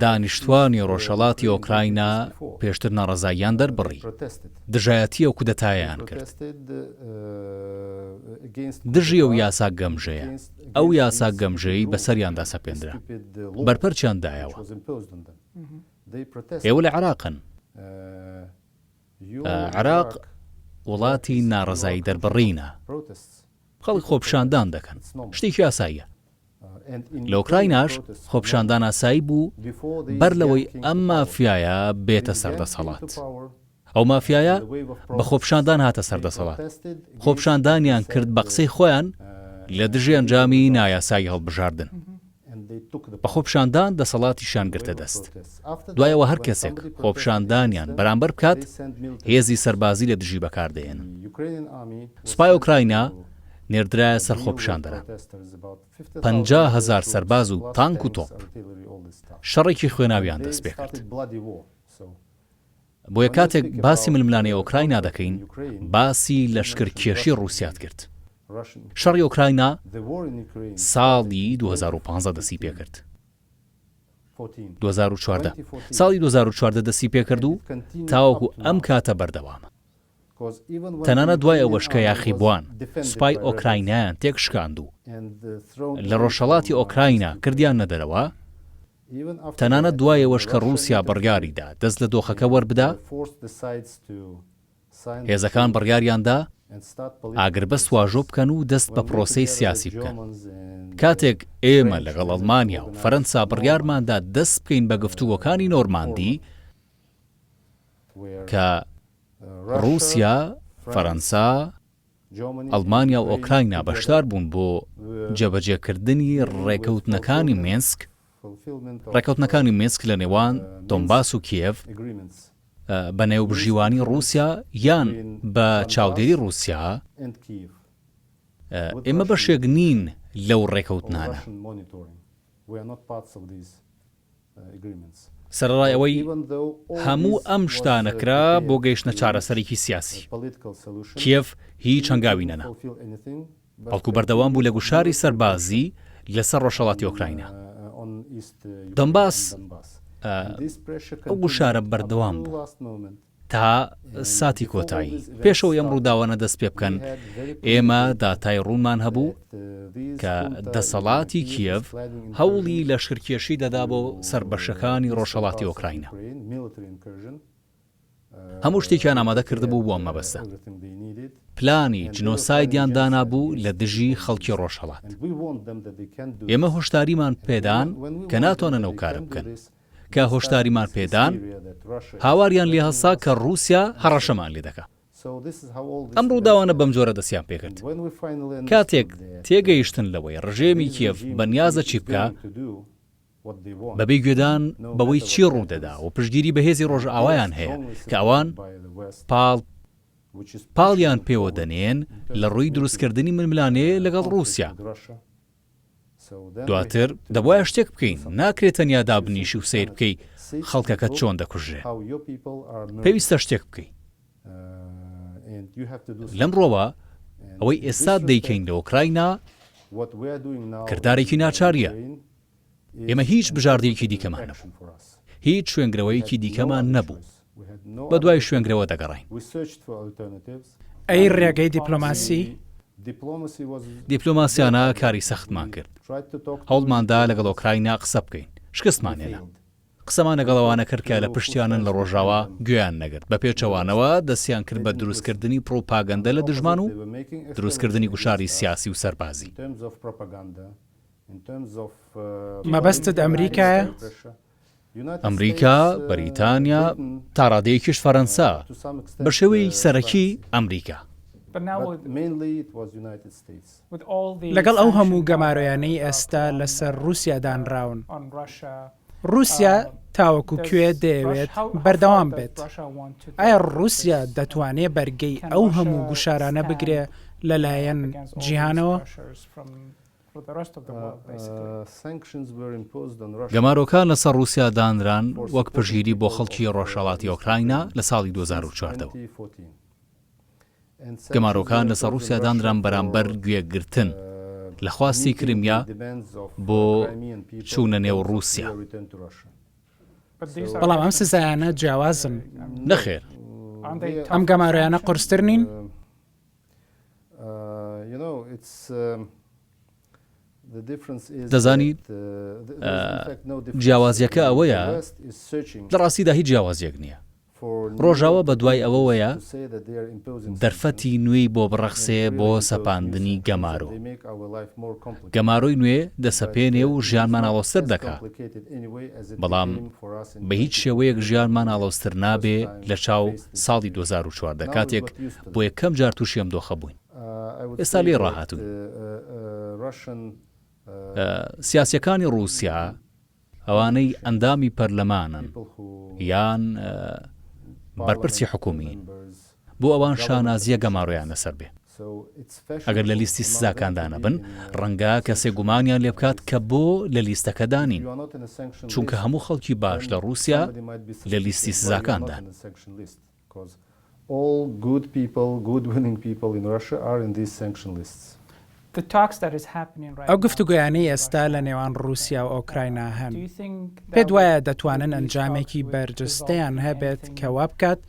دانیشتوانی ڕۆژهەڵاتی ئۆکراینا پێشتر ناڕەزاییان دەربڕی، دژایەتی ئەو کودەتایەیان کرد. دژی ئەو یاسا گەمژەیە، ئەو یاسا گەمژەیەی بەسەریاندا سەپێندرا، بەرپەرچیان دایەوە. ئێوە لە عێراقن. عێراق وڵاتی ناڕەزایی دەربڕینە. خەڵک خۆپیشاندان دەکەن، شتێکی ئاساییە. لە ئۆکرایناش خۆپیشاندان ئاسایی بوو بەر لەوەی ئەم مافیایە بێتە سەر دەسەڵات. ئەو مافیایە بە خۆپیشاندان هاتە سەر دەسەڵات، خۆپیشاندانیان کرد بە قسەی خۆیان لە دژی ئەنجامی نایاسایی هەڵبژاردن. بە خۆپیشاندان دەسەڵاتیشیان گرتە دەست. دوای ئەوە هەر کەسێک خۆپیشاندانیان بەرامبەر بکات، هێزی سەربازی لە دژی بەکاردەهێنن. سوپای ئۆکراینا نێردرایە سەر خۆپیشاندەران. 50 هەزار سەرباز و تانک و تۆپ. شەڕێکی خوێناویان دەستپێکرد. بۆیە کاتێک باسی ململانێی ئۆکراینا دەکەین، باسی لەشکرکێشی ڕووسیات کرد. شەڕی ئۆکراینا ساڵی 2015 دەستی پێکرد. 2014 ساڵی 2014 دەستی پێکرد و تاوەکو ئەم کاتە بەردەوامە. تەنانەت دوای ئەوەش کە یاخیبووان سوپای ئۆکراینایان تێکشکاند و لە ڕۆژهەڵاتی ئۆکراینا کردیاننە دەرەوە، تەنانەت دوای ئەوەش کە ڕووسیا بڕیاری دا دەست لە دۆخەکە وەربدا، هێزەکان بڕیاریان دا ئاگربەست واژۆ بکەن و دەست بە پرۆسەی سیاسی بکەن. کاتێک ئێمە لەگەڵ ئەڵمانیا و فەرەنسا بڕیارمان دا دەست بکەین بە گفتوگۆکانی نۆرماندی، کە ڕووسیا، فەرەنسا، ئەڵمانیا و ئۆکراینا بەشدار بوون بۆ جێبەجێکردنی ڕێکەوتنەکانی مینسک، ڕێکەوتنەکانی مینسک لە نێوان دۆنباس و کیێڤ بە نێوبژیوانی ڕووسیا یان بە چاودێری ڕووسیا، ئێمە بەشێک نین لەو ڕێکەوتنانە. سەرەڕای ئەوەی هەموو ئەم شتانە کرا بۆ گەیشتنە چارەسەرێکی سیاسی، کیێڤ هیچ هەنگاوی نەنا، بەڵکو بەردەوام بوو لە گوشاری سەربازی لەسەر ڕۆژهەڵاتی ئۆکراینا، دۆنباس، ئەو گوشارە بەردەوام بوو. تا ساتی کۆتایی. پێش ئەوەی ئەم ڕووداوانە دەست پێ بکەن، ئێمە داتای ڕوونمان هەبوو کە دەسەڵاتی کیێڤ هەوڵی لەشکرکێشی دەدا بۆ سەر بەشەکانی ڕۆژهەڵاتی ئۆکراینا. هەموو شتێکیان ئامادە کردبوو بۆ ئەم مەبەستە. پلانی جنۆسایدیان دانابوو لە دژی خەڵکی ڕۆژهەڵات. ئێمە هۆشداریمان پێدان کە ناتوانن ئەو کارە بکەن. کە هۆشداریمان پێدان، هاواریان لێ هەڵسا کە ڕووسیا هەڕەشەمان لێ دەکا. ئەم ڕووداوانە بەمجۆرە دەستیان پێکرد. کاتێک تێگەیشتن لەوەی ڕژێمی کیێڤ بەنیازە چی بکا، بەبێ گوێدان بەوەی چی ڕوودەدا و پشتگیری بەهێزی ڕۆژئاوایان هەیە کە ئەوان پاڵ پاڵیان پێوە دەنێن لە ڕووی دروستکردنی ململانێ لەگەڵ ڕووسیا. دواتر دەبوایە شتێک بکەین، ناکرێت تەنیا دابنیشی و سەیر بکەی خەڵکەکەت چۆن دەکوژرێن. پێویستە شتێک بکەی. لەم ڕووەوە ئەوەی ئێستا دەیکەین لە ئۆکراینا کردارێکی ناچارییە. ئێمە هیچ بژاردەیەکی دیکەمان نەبوو. هیچ شوێنگرەوەیەکی دیکەمان نەبوو. بەدوای شوێنگرەوە دەگەڕاین. ئەی ڕێگەی دیپلۆماسی؟ دیپلۆماسیانە کاری سەختمان کرد. هەوڵمان دا لەگەڵ ئۆکراینا قسە بکەین. شکستمان هێنا. قسەمان لەگەڵ ئەوانە کرد کە لە پشتیانن لە ڕۆژاوا، گوێیان نەگرت. بە پێچەوانەوە دەستیان کرد بە دروستکردنی پڕوپاگەندە لە دژمان و دروستکردنی گوشاری سیاسی و سەربازی. مەبەستت ئەمریکایە؟ ئەمریکا، بەریتانیا، تا ڕادەیەکیش فەرەنسا، بە شێوەی سەرەکی ئەمریکا. لەگەڵ ئەو هەموو گەمارۆیانەی ئێستا لەسەر ڕووسیا دانراون، ڕووسیا تاوەکو کوێ دەیەوێت بەردەوام بێت؟ ئایا ڕووسیا دەتوانێ بەرگەی ئەو هەموو گوشارانە بگرێ لەلایەن جیهانەوە؟ گەمارۆکان لەسەر ڕووسیا دانران وەک پشتگیری بۆ خەڵکی ڕۆژهەڵاتی ئۆکراینا لە ساڵی 2014 ەوە. گەمارۆکان لەسەر ڕووسیا دانران بەرامبەر گوێگرتن لە خواستی کریمیا بۆ چوونە نێو ڕووسیا. بەڵام ئەم سزایانە جیاوازن. نەخێر. ئەم گەمارۆیانە قورستر نین؟ دەزانی جیاوازیەکە ئەوەیە لە ڕاستیدا هیچ جیاوازیەک نییە ڕۆژاوا بە دوای ئەوەوەیە دەرفەتی نوێی بۆ بڕەخسێ بۆ سەپاندنی گەمارۆ گەمارۆی نوێ دەسەپێنێ و ژیانمان ئاڵۆزتر دەکا بەڵام بە هیچ شێوەیەک ژیانمان ئاڵۆزتر نابێ لە چاو ساڵی 2014 کاتێک بۆ یەکەم جار تووشی ئەم دۆخە بووین. ئێستا لێی ڕاهاتووین. سیاسییەکانی ڕووسیا، ئەوانەی ئەندامی پەرلەمانن یان بەرپرسی حکوومین، بۆ ئەوان شانازییە گەمارۆیان لەسەر بێ. ئەگەر لە لیستی سزاکاندا نەبن، ڕەنگە کەسێک گومانیان لێ بکات کە بۆ لە لیستەکەدا نین، چونکە هەموو خەڵکی باش لە ڕووسیا لە لیستی سزاکاندان. All good people, good willing people in Russia are in these sanction lists. ئەو گفتوگۆیانەی ئێستا لە نێوان ڕووسیا و ئۆکراینا هەن، پێت وایە دەتوانن ئەنجامێکی بەرجەستەیان هەبێت کە وا بکات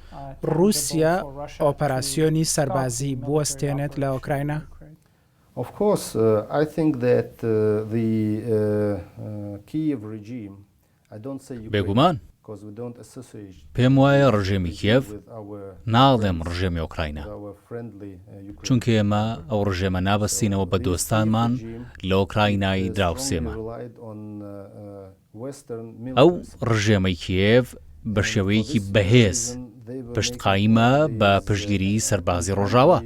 ڕووسیا ئۆپەراسیۆنی سەربازی بوەستێنێت لە ئۆکراینا؟ Of course, I think that the Kiev regime بێگومان، پێم وایە ڕژێمی کیێڤ، ناڵێم ڕژێمی ئۆکراینا، چونکە ئێمە ئەو ڕژێمە نابەستینەوە بە دۆستانمان لە ئۆکراینای دراوسێمان. ئەو ڕژێمەی کیێڤ بە شێوەیەکی بەهێز. پشت قایمە بە پشتگیری سەربازی ڕۆژاوا.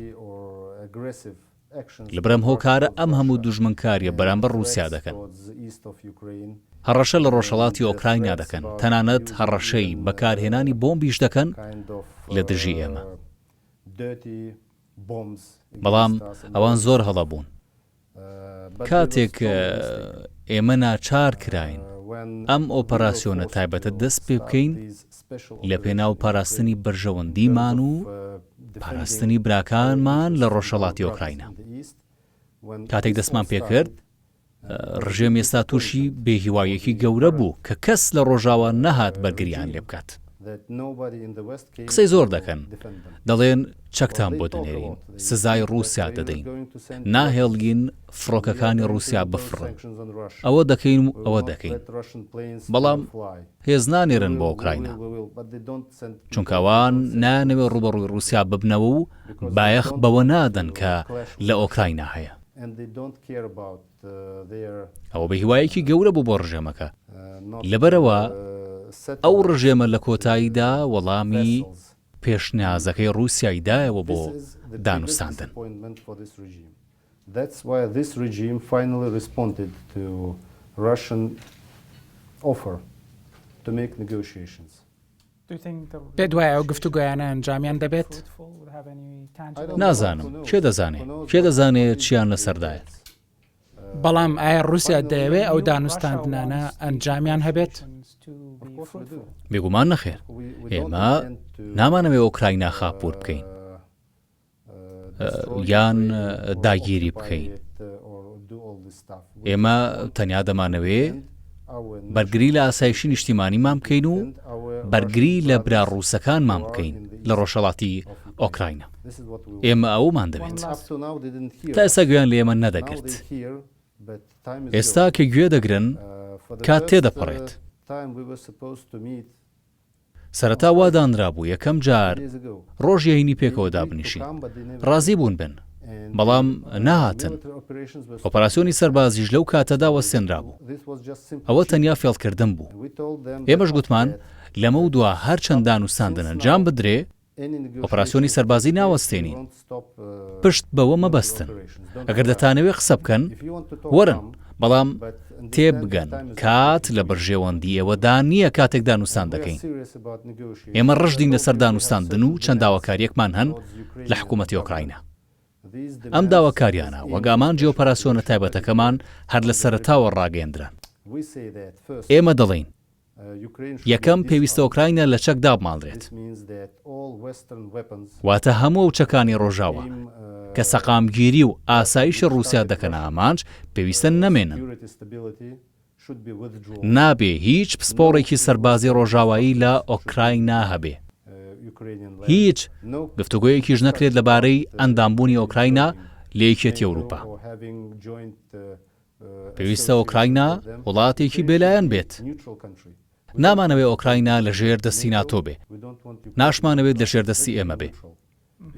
لەبەر ئەم هۆکارە ئەم هەموو دوژمنکاریە بەرامبەر ڕووسیا دەکەن. هەڕەشە لە ڕۆژهەڵاتی ئۆکراینا دەکەن، تەنانەت هەڕەشەی بەکارهێنانی بۆمبیش دەکەن لە دژی ئێمە. بەڵام ئەوان زۆر هەڵە بوون. کاتێک ئێمە ناچار کراین ئەم ئۆپەراسیۆنە تایبەتە دەست پێ بکەین لە پێناو پاراستنی بەرژەوەندیمان و پاراستنی براکانمان لە ڕۆژهەڵاتی ئۆکراینا. کاتێک دەستمان پێکرد، ڕژێم ئێستا تووشی بێهیواییەکی گەورە بوو کە کەس لە ڕۆژاوا نەهات بەرگریان لێ بکات. قسەی زۆر دەکەن، دەڵێن چەکتان بۆ دەنێرین، سزای ڕووسیا دەدەین، ناهێڵین فڕۆکەکانی ڕووسیا بفڕن، ئەوە دەکەین و ئەوە دەکەین، بەڵام هێز نانێرن بۆ ئۆکراینا، چونکە ئەوان نایانەوێت ڕووبەڕووی ڕووسیا ببنەوە و بایەخ بەوە نادەن کە لە ئۆکراینا هەیە. ئەوە بێهیوایەکی گەورە بوو بۆ ڕژێمەکە، لەبەرئەوە ئەو ڕژێمە لە کۆتاییدا وەڵامی پێشنیازەکەی ڕووسیای دایەوە بۆ دانوستاندن. پێت وایە ئەو گفتوگۆیانە ئەنجامیان دەبێت؟ نازانم، کێ دەزانێ؟ کێ دەزانێ چیان لەسەردایە؟ بەڵام ئایا ڕووسیا دەیەوێ ئەو دانوستاندنانە ئەنجامیان هەبێت؟ بێگومان نەخێر. ئێمە نامانەوێ ئۆکراینا خاپوور بکەین. یان داگیری بکەین. ئێمە تەنیا دەمانەوێ بەرگری لە ئاسایشی نیشتیمانیمان بکەین و بەرگری لە برا ڕووسەکانمان بکەین لە ڕۆژهەڵاتی ئۆکراینا. ئێمە ئەومان دەوێت. تا ئێستا گوێیان لە ئێمە نەدەگرت. ئێستا کە گوێ دەگرن، کات تێدەپەڕێت. سەرەتا وا دانرابوو یەکەم جار ڕۆژی هەینی پێکەوە دابنیشین، ڕازی بوون بن، بەڵام نەهاتن. ئۆپەراسیۆنی سەربازیش لەو کاتەدا وەستێنرابوو. ئەوە تەنیا فێڵکردن بوو. ئێمەش گوتمان لەمەودوا هەرچەند دانوستاندن ئەنجام بدرێ، ئۆپەراسیۆنی سەربازی ناوەستێنین. پشت بەوە مەبەستن. ئەگەر دەتانەوێ قسە بکەن، وەرن، بەڵام تێبگەن کات لە بەرژەوەندی ئێوەدا نییە کاتێک دانوستان دەکەین. ئێمە ڕژدین لەسەر دانوستاندن و چەند داواکارییەکمان هەن لە حکوومەتی ئۆکراینا. ئەم داواکارییانە وەک ئامانجی ئۆپەراسیۆنە تایبەتەکەمان هەر لە سەرەتاوە ڕاگەیەندران. ئێمە دەڵێین یەکەم، پێویستە ئۆکراینا لە چەک دابماڵرێت، واتە هەموو ئەو چەکانەی ڕۆژاوا کە سەقامگیری و ئاسایشی ڕووسیا دەکەنە ئامانج، پێویستە نەمێنن. نابێ هیچ پسپۆڕێکی سەربازی ڕۆژاوایی لە ئۆکراینا هەبێ. هیچ گفتوگۆیەکیش نەکرێت لەبارەی ئەندامبوونی ئۆکراینا لە یەکێتی ئەوروپا. پێویستە ئۆکراینا وڵاتێکی بێلایەن بێت. نامانەوێ ئۆکراینا لە ژێر دەستی ناتۆ بێ، ناشمانەوێت لە ژێر دەستی ئێمە بێ.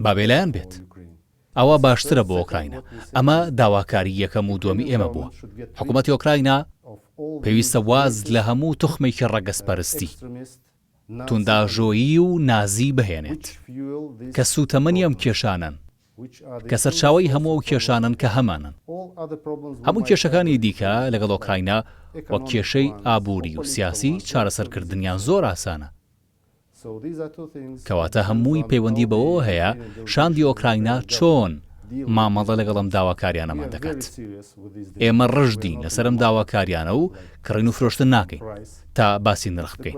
با بێلایەن بێت. ئەوە باشترە بۆ ئۆکراینا. ئەمە داواکاری یەکەم و دووەمی ئێمە بووە. حکوومەتی ئۆکراینا پێویستە واز لە هەموو توخمێکی ڕەگەزپەرستی، توندئاژۆیی و نازی بهێنێت کە سووتەمەنی ئەم کێشانەن. کە سەرچاوەی هەموو ئەو کێشانەن کە هەمانن. هەموو کێشەکانی دیکە لەگەڵ ئۆکراینا وەک کێشەی ئابووری و سیاسی چارەسەرکردنیان زۆر ئاسانە. کەواتە هەمووی پەیوەندی بەوەوە هەیە شاندی ئۆکراینا چۆن مامەڵە لەگەڵ ئەم داواکاریانەمان دەکات. ئێمە ڕژدین لەسەر ئەم داواکاریانە و کڕین و فرۆشتن ناکەین تا باسی نرخ بکەین.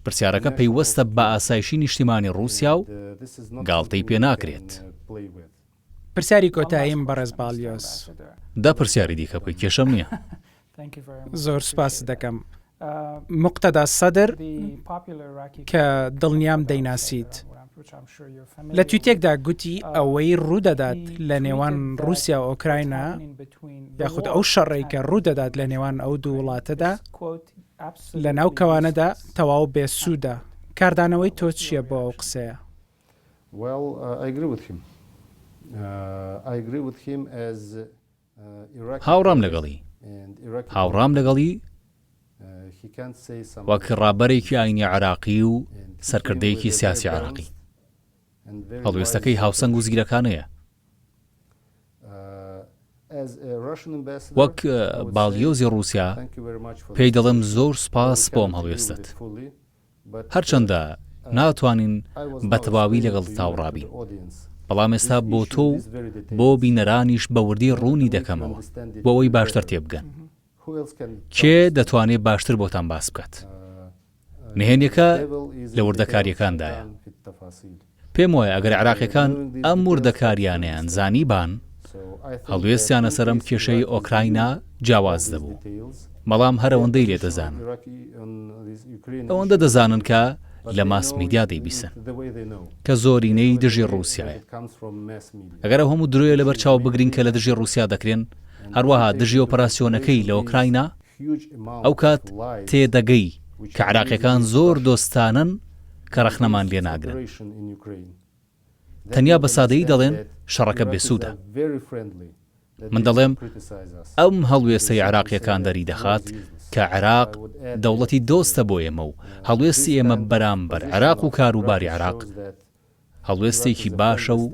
پرسیارەکە پەیوەستە بە ئاسایشی نیشتیمانی ڕووسیا و گاڵتەی پێ ناکرێت. پرسیاری کۆتاییم بەڕێز باڵیۆز. دە پرسیاری دیکە بکە کێشەم نییە. زۆر سوپاست دەکەم. موقتەدا سەدر کە دڵنیام دەیناسیت، لە تویتێکدا گوتی ئەوەی ڕوودەدات لە نێوان ڕووسیا و ئۆکراینا یاخود ئەو شەڕەی کە ڕوودەدات لە نێوان ئەو دوو وڵاتەدا لە ناو کەوانەدا تەواو بێ سوودە. کاردانەوەی تۆ چییە بۆ ئەو قسەیە؟ هاوڕام لەگەڵی. هاوڕام لەگەڵی. وەک ڕابەرێکی ئاینی عێراقی و سەرکردەیەکی سیاسی عێراقی. هەڵوێستەکەی هاوسەنگ و زیرەکانەیە. وەک باڵیۆزی ڕووسیا پێی دەڵێم زۆر سوپاس بۆ ئەم هەڵوێستەت. هەرچەندە ناتوانین بە تەواوی لەگەڵت هاوڕابین، بەڵام ئێستا بۆ تۆ و بۆ بینەرانیش بە وردی ڕوونی دەکەمەوە بۆ ئەوەی باشتر تێبگەن. کێ دەتوانێت باشتر بۆتان باس بکات؟ نهێنیەکە لە وردەکاریەکاندایە. پێم وایە ئەگەر عێراقیەکان ئەم وردەکاریانەیان زانیبان، هەڵوێستیان لەسەر ئەم کێشەی ئۆکراینا جیاواز دەبوو. بەڵام هەر ئەوەندەی لێ دەزانن. ئەوەندە دەزانن کە لە mass media دەیبیسن، کە زۆرینەی دژی ڕووسیایە. ئەگەر ئەو هەموو درۆیە لەبەر چاو بگرین کە لە دژی ڕووسیا دەکرێن، هەروەها دژی ئۆپەراسیۆنەکەی لە ئۆکراینا، ئەوکات تێدەگەی کە عێراقیەکان زۆر دۆستانەن کە ڕەخنەمان لێ ناگرن. تەنیا بە سادەیی دەڵێن شەڕەکە بێسوودە. من دەڵێم ئەم هەڵوێستەی عێراقیەکان دەریدەخات کە عێراق دەوڵەتی دۆستە بۆ ئێمە و هەڵوێستی ئێمە بەرامبەر عێراق و کاروباری عێراق هەڵوێستێکی باشە و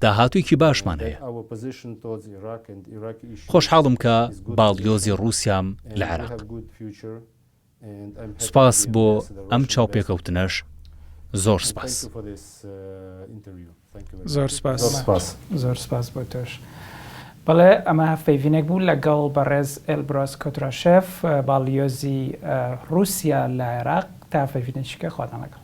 داهاتوویەکی باشمان هەیە. خۆشحاڵم کە باڵیۆزی ڕووسیام لە عێراق. سوپاس بۆ ئەم چاوپێکەوتنەش، زۆر سوپاس. زۆر سوپاس. زۆر سوپاس بۆ تۆش. بەڵێ ئەمە هەڤپەیڤینێک بوو لەگەڵ بەڕێز ئێلبرۆس کۆتراشێف، باڵیۆزی ڕووسیا لە عێراق. تا هەڤپەیڤینێکی کە خواتان لەگەڵ.